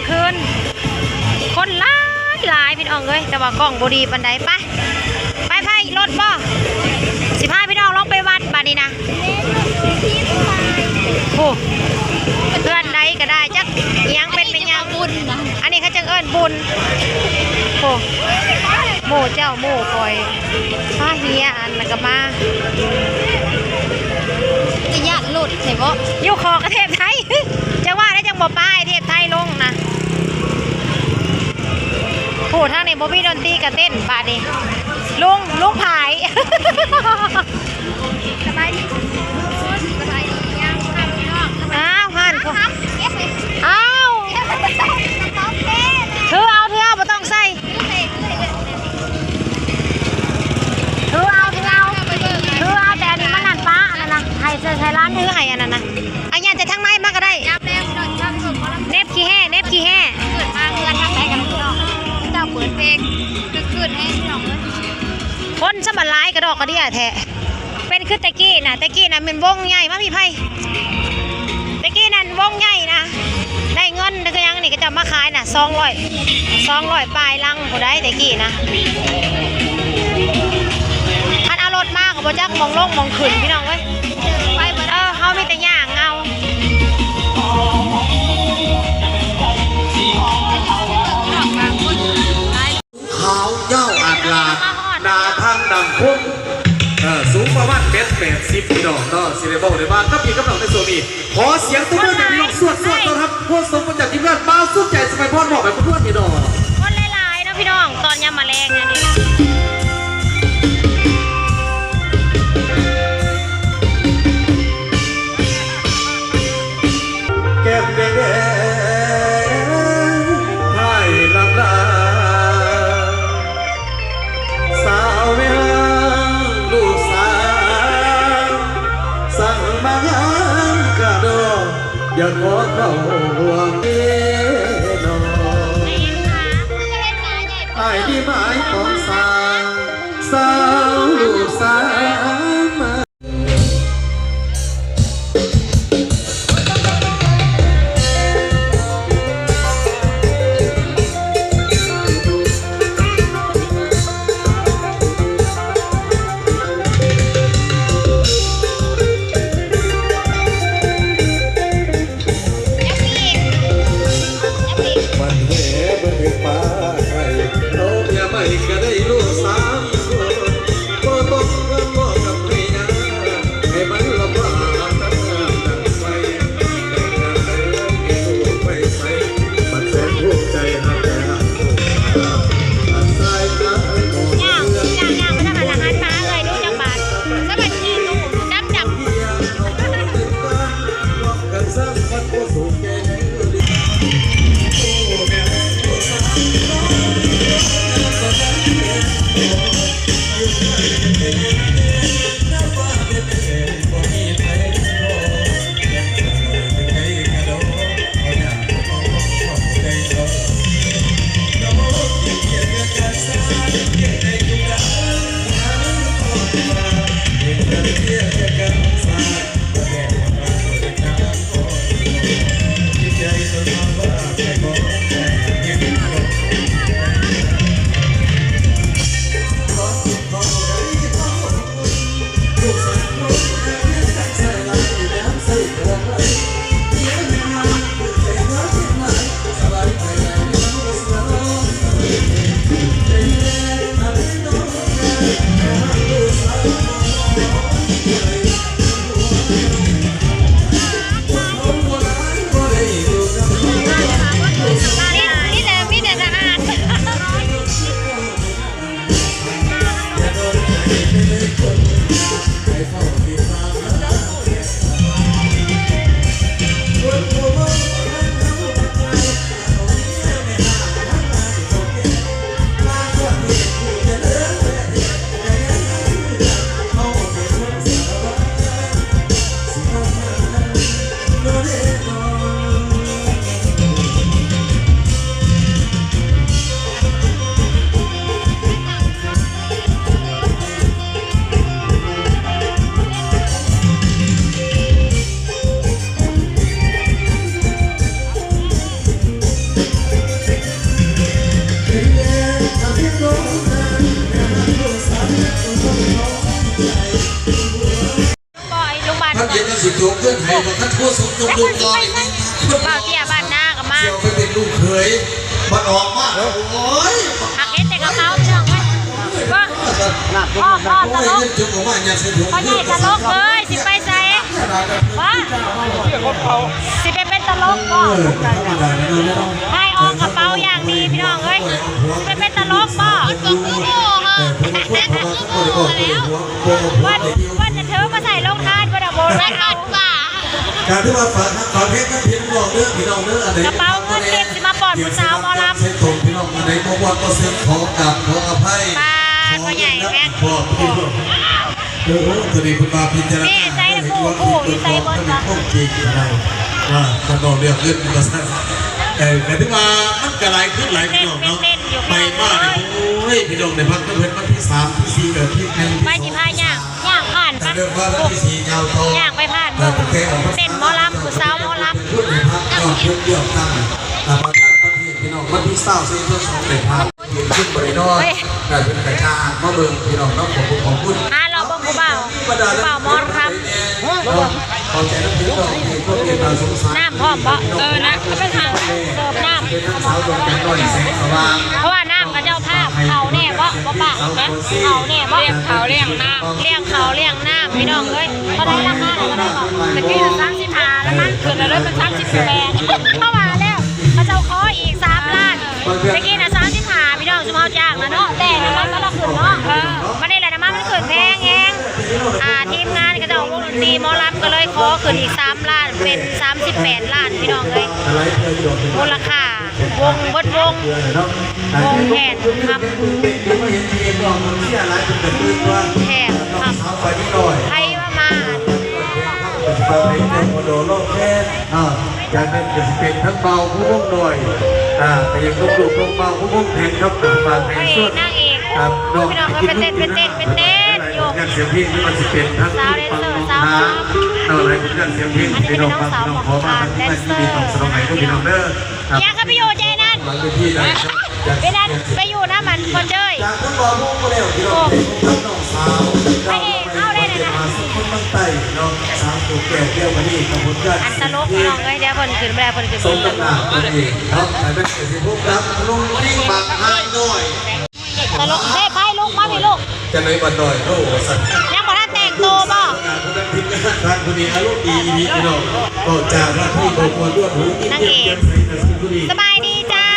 ຄືນ ຄົນຫຼາຍຫຼາຍພີ່ນ້ອງເອີຍ ແຕ່ວ່າກ້ອງບໍ່ດີປານໃດ. ໄປ ໄປ ໄປ ລົດບໍ່ ຊິພາພີ່ນ້ອງລົງໄປວັດບາດນີ້ນະ. ໂອ້ ເຮືອນໃດກໍໄດ້ ຈັກອີ່ຫຍັງເປັນແມ່ນຫຍັງ ອັນນີ້ເຂົາຈັ່ງເອີ້ນບຸນ. ໂອ້ ໝູ່ເຈົ້າໝູ່ຂ້ອຍ ພາເຮຍອັນນັ້ນກໍມາ ຈະຢ້ານລົດໃຊ່ບໍ່ ຢູ່ຂໍກະເທບໄທ ຈັ່ງວ່າໄດ້ ຈັ່ງບໍ່ປາຍເທບໄທລົງນະ. ໂອ້ ທາງນີ້ບໍ່ມີດົນຕີກະເຕັ້ນບາດນີ້ ລຸງ ລຸງພາຍ. ສະບາຍດີ ສະບາຍດີຍາມຄ່ຳພີ່ນ້ອງ. ອ້າວ ຫັ້ນ ອ້າວ ຖືເອົາ ຖືເອົາ ບໍ່ຕ້ອງໃສ່ ຖືເອົາ ຖືເອົາ ຖືເອົາ ແຕ່ອັນນີ້ມັນນັ້ນປະອັນນັ້ນນະ ໃຫ້ ໃຫ້ຫຼານຖືໃຫ້ອັນນັ້ນນະ. ອາ ຍ່າງແຕ່ທາງໃນມາກໍໄດ້ ຍາມແລງພີ່ນ້ອງ ພາໄປເບິ່ງໝໍລຳ ເນັບຂີ້ແຮ່ ເນັບຂີ້ແຮ່. ເປີດມາເຮືອນທາງໃດກັນພີ່ນ້ອງ ເຈົ້າເປີດເພງຄຶກຄື້ນແຮງພີ່ນ້ອງເອີຍ ຄົນຊ່ຳຫຼາຍກະດອກກະເດຍແທ້. ເປັນຄືແຕ່ກີ້ນະ ແຕ່ກີ້ນະແມ່ນວົງໃຫຍ່ ມາພີ້ໄພ ແຕ່ກີ້ນັ້ນວົງໃຫຍ່ນະ ໄດ້ເງິນຄືຫຍັງນີ້ ເຂົາເຈົ້າມາຂາຍນະ ສອງຮ້ອຍ ສອງຮ້ອຍປາຍລັງພຸ້ນໃດ໋ ແຕ່ກີ້ນະ. ຄັນເອົາລົດມາກໍບໍ່ຈັກໝ່ອງລົງໝ່ອງຂຶ້ນພີ່ນ້ອງເອີຍ ໄປບໍ່ໄດ້ ເອີ ເຮົາມີແຕ່ຍ່າງເອົາ. ຂາວຍາວອາດຫຼາດ ໜ້າທັງດຳຄົມ ເອີ ສູງປະມານແມັດແປດສິບ ພີ່ນ້ອງເນາະ ຊິໄດ້ເວົ້າໄດ້ວ່າກັບພີ່ກັບນ້ອງໃນຊ່ວງນີ້. ຂໍສຽງຕົບມືໃຫ້ພີ່ນ້ອງ ສວດໆ ຕ້ອນຮັບໂຄສົກປະຈຳທີມງານ ບ່າວສຸດໃຈ ສະໄໝພອນ ມອບໃຫ້ເພື່ອນໆ ພີ່ນ້ອງ. ຄົນຫຼາຍໆ ເນາະພີ່ນ້ອງ ຕອນຍາມມາແລງນີ້. ແກ້ມແດງໆ ພາຍລຳລາ ສາວແວວລູກສາວ ຊ່າງມາງາມກະດອກ ຢາກຂໍເຂົ້າຮ່ວມເດນ້ອງ ອ້າຍນີ້ໝາຍປອງສາວ ສາວລູກສາວມາ. ມັນແຫ່ບໍ່ຖືກປານໃດ ເອົາເມຍໃໝ່ກະໄດ້ລູກສາມຄົນ ບໍ່ຕ້ອງເກີນບໍ່ກັບໃຜນາ ໃຫ້ມັນລຳບາກນຳກັນໄປ ແຕ່ກະໄດ້ໃຫ້ລູກໄປໃສ ມັນແສນພູມໃຈຮັກແຕ່ຮັກລູກສາວ ອັນຊາຍກາຍບໍ່ ຍ່າງ ຍ່າງ ຍ່າງໄປທາງນັ້ນລະ ຫັນມາເອີຍ ລູກຈັກບາດ ສະບາຍດີລູກ ຈັບ ຈັບ ກັນສ້າງຄອບຄົວສູງແກ່ ໂຈກເງິນໃຫ້ ບັກຄັນໂທສົມຍົກລູກຫຼໍ່ນີ້ ບ່າວເຕ້ຍບ້ານນາກໍມາ ຊິເອົາໄປເປັນລູກເຂີຍ ມັນອອກມາ ໂອ້ຍ ຫາກເຫັນແຕ່ກະເປົາພີ່ນ້ອງເອີຍ ເບິ່ງ ອອກ ອອກຕະຫຼົກ ເງິນຈົກອອກມາຍັດໃສ່ຖົງ ພໍ່ໃຫຍ່ຕະຫຼົກເອີຍ ຊິໄປໃສ ວະ ຊິໄປເປັນຕະຫຼົກບໍ່ ເອີ ທຳມະດາແລ້ວເນາະ ໃຫ້ອອກກະເປົາຢ່າງດີພີ່ນ້ອງເອີຍ ຊິໄປເປັນຕະຫຼົກບໍ່ ເອີ ເພິ່ນວ່າຄົນເຂົາກໍບໍ່ໄດ້ອອກ ບໍ່ໄດ້ອອກ ບໍ່ໄດ້ອອກ ວ່າ ວ່າຈະຖືມາໃສ່ໂຮງທານ ບໍ່ໄດ້ ບໍ່ໄດ້ເອົາ ກະຖືວ່າຝາກຮັກຝາກແພງກັບພີ່ນ້ອງເດີ ພີ່ນ້ອງເດີ ອັນໃດ ກະເປົາເງິນເກັບຊິມາປ້ອນຜູ້ສາວໝໍລຳ ໃສ່ຕົນພີ່ນ້ອງ ອັນໃດບໍ່ມ່ວນບໍ່ເຊິ່ງ ຂໍກາບຂໍອະໄພ ປ້າ ພໍ່ໃຫຍ່ແພງ ເອີ ໂອ້ ໂຕນີ້ເພິ່ນວ່າພິຈາລະນາ ນີ້ໃສ່ຜູ້ ຜູ້ ນີ້ໃສ່ເບິດ ເປັນຄວາມຈິງນະ ອ່າ ຄັນເວົ້າເລື່ອງເງິນວ່າຊັ້ນ ເອີ ກະຖືວ່າມັນກະຫຼາຍຄືນຫຼາຍພີ່ນ້ອງເນາະ ໄປມານີ້ ໂອ້ຍ ພີ່ນ້ອງໄດ້ພັກນຳເພິ່ນວັນທີສາມ ທີສີ່ ເອີ ທີໜຶ່ງ ໄປຊິພາຍ່າງ ຍ່າງຜ່ານ ກະເລີ່ມມາວັນທີສີ່ຍາວຕໍ່ ຍ່າງໄປຜ່ານເບິ່ງ ເອີ ຕັ້ງແຕ່ອອກ ເຕັ້ນໝໍລຳ ຜູ້ສາວໝໍລຳ ເພິ່ນໄດ້ພັກນອກເພິ່ນວຽກຕັ້ງ ອ່າ ປະທານປະເທດ ພີ່ນ້ອງ ວັນທີຊາວ ສີ່ເດືອນສອງ ໄດ້ພັກ ເພິ່ນບໍ່ໄດ້ນອນ ເອີຍ ກະເພິ່ນກະຈ້າງມາເບິ່ງ ພີ່ນ້ອງເນາະ ຂອບຄຸນ ຂອບຄຸນ ຫາເລາະເບິ່ງຜູ້ບ່າວ ຜູ້ບ່າວໝໍລຳ ເນາະ ເຂົ້າໃຈນຳພີ່ນ້ອງທີ່ພວກເມດຕາສົງສານ ນ້ຳພ້ອມບໍ່ ເອີ ນະ ເອົາໄປທາງ ເສີບນ້ຳ ເປັນທັງສາວດອກຈັນນ້ອຍແສງສະຫວ່າງ ເພາະວ່ານ້ຳເຂົາເຈົ້າພາບເຂົ້າແນ່ບໍ່ ບໍ່ປະ ເຂົ້າແນ່ບໍ່ ລ້ຽງເຂົ້າລ້ຽງນ້ຳ ລ້ຽງເຂົ້າລ້ຽງນ້ຳ ພີ່ນ້ອງເອີຍ ເທົ່າໃດລາຄາເທົ່າໃດກໍ ຕະກີ້ສາມສິບຫ້າ ນ້ຳມັນຂຶ້ນແລ້ວເລີຍເປັນສາມສິບແປດ ເພາະວ່າແລ້ວ ເຂົາເຈົ້າຂໍອີກສາມລ້ານ ຕະກີ້ນະສາມສິບຫ້າ ພີ່ນ້ອງ ຊຸມເຮົາຈ້າງລະເນາະ ແຕ່ນ້ຳມັນມັນລະຂຶ້ນເນາະ ເອີ ບັດນີ້ລະນ້ຳມັນມັນຂຶ້ນແພງແຮງ ອ່າ ທີມງານເຂົາເຈົ້າ ວົງດົນຕີໝໍລຳກໍເລີຍຂໍຂຶ້ນອີກສາມລ້ານ ເປັນສາມສິບແປດລ້ານ ພີ່ນ້ອງເອີຍ ມູນລະຄ່າ ວົງ ເບິດວົງ ວົງແຜນຄຳ ແຜນຄຳ ໃຜວ່າມາ ຈາກນັ້ນກໍຊິເປັນທັງບ່າວຜູ້ວົງນ້ອຍ ອ່າ ກໍຍັງລົງລູກລົງບ່າວຜູ້ວົງແພງຄຳກໍຝາກໃຫ້ສ່ວນ ນາງເອກ ອ່າ ນ້ອງ ພີ່ນ້ອງ ໄປເຕັ້ນ ໄປເຕັ້ນ ໄປເຕັ້ນຢູ່ ຜົນງານສຽງເພງ ຫຼືວ່າຊິເປັນທັງ ສາວແດນເຊີ ສາວໝໍລຳ ເນາະ ໃນຜົນງານສຽງເພງ ພີ່ນ້ອງ ພີ່ນ້ອງ ຂໍມາ ແດນເຊີ ພີ່ນ້ອງ ສະໜອງໃຫ້ເດີ ຍາກະໄປຢູ່ເຈນັ້ນ ຫຼັງເວທີໄດ້ ເວລາໄປຢູ່ນຳມັນຄົນເຈີຍ ຈາກເພິ່ນວ່າວງບໍ່ແລ້ວ ພີ່ນ້ອງ ໂອ້ ເປັນຂອງທັງນ້ອງສາວ ພະເອກເຮົາໄດ້ນະ ຄົນເມືອງໃຕ້ເນາະ ສາວໂຕແກ້ວ ແກ້ວມະນີ ກັບຜົນງານ ອັນຕະຫຼົກ ພີ່ນ້ອງເອີຍ ດຽວເພິ່ນຂຶ້ນບໍ່ໄດ້ ເພິ່ນຂຶ້ນບໍ່ໄດ້ ສົມນ້ຳໜ້າຕົນເອງເນາະ ໃຫ້ແມ່ນກະຊິພົບກັບລຸງລິງບັກຫາງນ້ອຍ ຕະຫຼົກ ເດ້ ໄປລຸກມາພີ່ລູກ ຈັ່ງໃດບັດນ້ອຍ ໂອ້ ວ່າຊັ້ນ ຍັງບໍ່ທັນແຕ່ງໂຕບໍ່? ຜູ້ນັ້ນທີມງານທ່ານຜູ້ນີ້ອາລົມດີອີ່ຫຼີພີ່ນ້ອງ ເວົ້າຈາວ່າທີ່ບໍ່ຄວນລວດຫູ ນາງເອກ ສະບາຍດີຈ້າ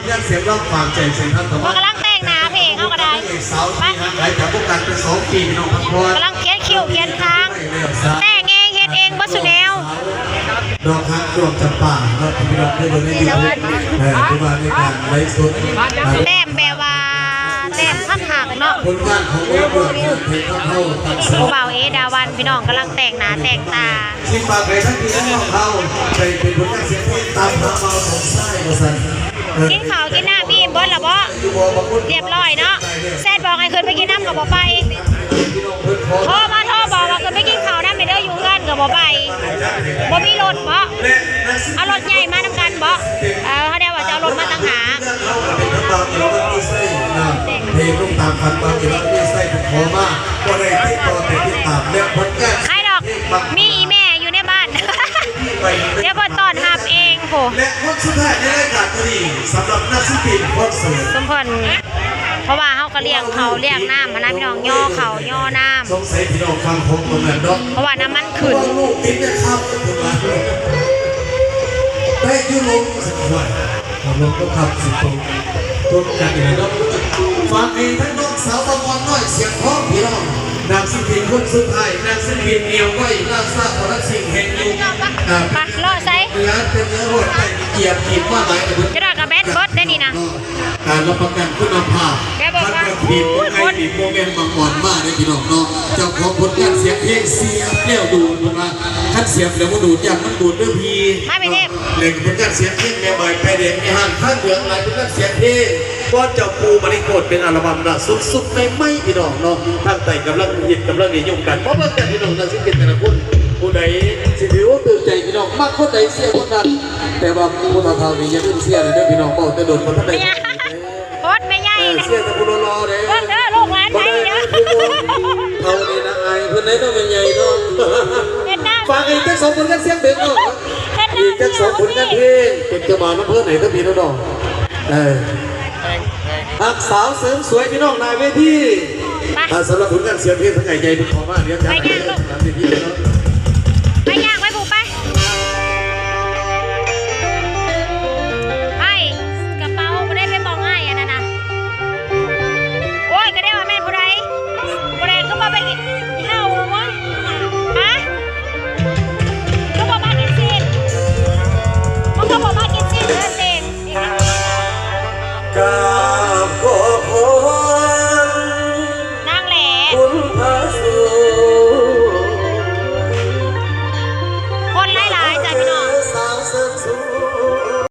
ງານສຽງລຳຝາກໃຈເຊິ່ງທ່ານ ເຂົາກຳລັງແຕ່ງໜ້າເພງເຮົາກໍໄດ້ ນາງເອກສາວທີ່ຫ່າງຫາຍຈາກວົງການໄປສອງປີ ພີ່ນ້ອງພັກຜ່ອນ ກຳລັງຂຽນຄິ້ວຂຽນຄາງ ແຕ່ງເອງເຮັດເອງເບິດສູ່ແນວ ດອກຮັກດອກຈຳປາເນາະ ພີ່ນ້ອງເຄີຍເບິ່ງໃນຢູທູບ ເອີ ຫຼືວ່າໃນການໄລຟ໌ສົດ ແຕ້ມແບບວ່າ ແຕ້ມຄັກໆເນາະ ຜົນງານຂອງເຮົາ ຜູ້ບ່າວເອດາວັນ ພີ່ນ້ອງກຳລັງແຕ່ງໜ້າແຕ່ງຕາ ຊິຝາກໃຫ້ທັງພີ່ທັງນ້ອງເຮົາ ໄດ້ເປັນຜົນງານເສຍງເພງຕາມຫາບ່າວຂອງຊາຍວ່າຊັ້ນ ກິນເຂົ້າກິນນ້ຳອີ່ມເບິດລະບໍ່? ຮຽບຮ້ອຍເນາະ ແຊດບອກໃຫ້ຂຶ້ນໄປກິນນຳກໍບໍ່ໄປ ໂທມາໂທບອກວ່າຂຶ້ນໄປກິນເຂົ້ານຳແດ່ເດີ ຢູ່ເຮືອນກໍບໍ່ໄປ ບໍ່ມີລົດບໍ? ເອົາລົດໃຫຍ່ມານຳກັນບໍ? ເອີ ເຮົາແນວວ່າຈະເອົາລົດມາຕ່າງຫາກ ເພງລົງຕາມຝັນ ບາງທີເຮົາມີໃຊ້ຜູ້ຂໍມາ ບໍ່ໄດ້ຕິດຕໍ່ແຕ່ຕິດຕາມ ແລະ ຜົນງານ ໃຄດອກ ມີອີ່ແມ່ຢູ່ໃນບ້ານ ດຽວເພິ່ນຕ້ອນຮັບເອງພຸ້ນ ແລະ ຄົນສຸດທ້າຍໃນລາຍການມື້ນີ້ ສຳລັບນັກສິລປິນຄອນເສີດ ສົມເພິ່ນ ເພາະວ່າເຮົາກໍລ້ຽງເຂົ້າລ້ຽງນ້ຳຫັ້ນນະພີ່ນ້ອງ ຍໍເຂົ້າຍໍນ້ຳ ສົງໄສພີ່ນ້ອງຟັງຂອງຕົນນັ້ນເນາະ ເພາະວ່ານ້ຳມັນຂຶ້ນ ເພາະວ່າລູກຕິດແມ່ຄ້ຳເພິ່ນວ່າ ໄດ້ຢູ່ລົມ ວ່າ ເອົາລົມກໍຂັບ ສິຕົກ ຕົກກັນອີກແລ້ວເນາະ ຝາກໃຫ້ທັງນ້ອງສາວບັກອ່ອນນ້ອຍ ສຽງທອງ ພີ່ນ້ອງ ນັກສິລປິນຄົນສຸດທ້າຍ ນັກສິລປິນແນວໄວ ລາຊາໂປຣດັກຊິງ ແຫ່ງຍຸກ ອ່າ ໄປເລາະໃສ? ເໜືອ ເປັນເໜືອຮອດໃຕ້ ກຽມກິນມາຫຼາຍ ຈະໄດ້ກໍແບັດເບິດໄດ້ນີ້ນະ ການຮັບປະກັນຄຸນນະພາບ ແບບວ່າ ຄັນວ່າບີບບໍ່ໃຫ້ ບີບບໍ່ແມ່ນບັກອ່ອນມາເດ້ພີ່ນ້ອງເນາະ ເຈົ້າຂອງຜົນງານສຽງເພງສຽບແລ້ວດູດ ເພິ່ນວ່າ ຄັນສຽບແລ້ວບໍ່ດູດ ຢ້ານມັນບູດເດີພີ່ ມາແມ່ເທບ ເນາະ ແລະ ຜົນງານສຽງເພງແມ່ບາຍ ແປແດງ ແມ່ຮ້ານ ທາງເຫຼືອງ ຫຼາຍຜົນງານສຽງເພງ ກ່ອນເຈົ້າປູ່ມະນີໂຄດ ເປັນອັລບັ້ມລ່າສຸດ ຊຸດໃໝ່ໆ ພີ່ນ້ອງເນາະ ທາງໃຕ້ກຳລັງຮິດ ກຳລັງນິຍົມກັນ ຂໍເບິ່ງກັນພີ່ນ້ອງ ນັກສິລປິນແຕ່ລະຄົນ ຜູ້ໃດຊິຖືອົກຖືກໃຈພີ່ນ້ອງ ມັກຄົນໃດເຊຍຄົນນັ້ນ ແຕ່ວ່າຜູ້ເຖົ້າໆນີ້ຢ່າລືມເຊຍເດີພີ່ນ້ອງ ເວົ້າແຕ່ດົນບໍ່ທັນໄດ້ ໂພດແມ່ໃຫຍ່ ເອີ ເຊຍແຕ່ຜູ້ຫຼໍ່ໆເດ້ ເບິ່ງເດີລູກຫຼານໃຜເດີ ເຖົ້ານີ້ນະອາຍເພິ່ນໄດ໋ເນາະແມ່ໃຫຍ່ເນາະ ເຮັດໜ້າ ຝາກອີກຈັກສອງຜົນງານສຽງເປັນເນາະ ອີກຈັກສອງຜົນງານເພງ ເປັນເຈົ້າບ່າວນຳເພິ່ນໃຫ້ເດີພີ່ນ້ອງເອີ. ຮັກສາວເສີມສວຍພີ່ນ້ອງໜ້າເວທີ. ອ່າ ສຳລັບຜົນງານສຽງເພງທັງໃຫຍ່ໃຫຍ່ເພິ່ນເຂົ້າມາ ດຽວຈະໃຫ້ເດີ ຫຼັງເວທີເນາະ.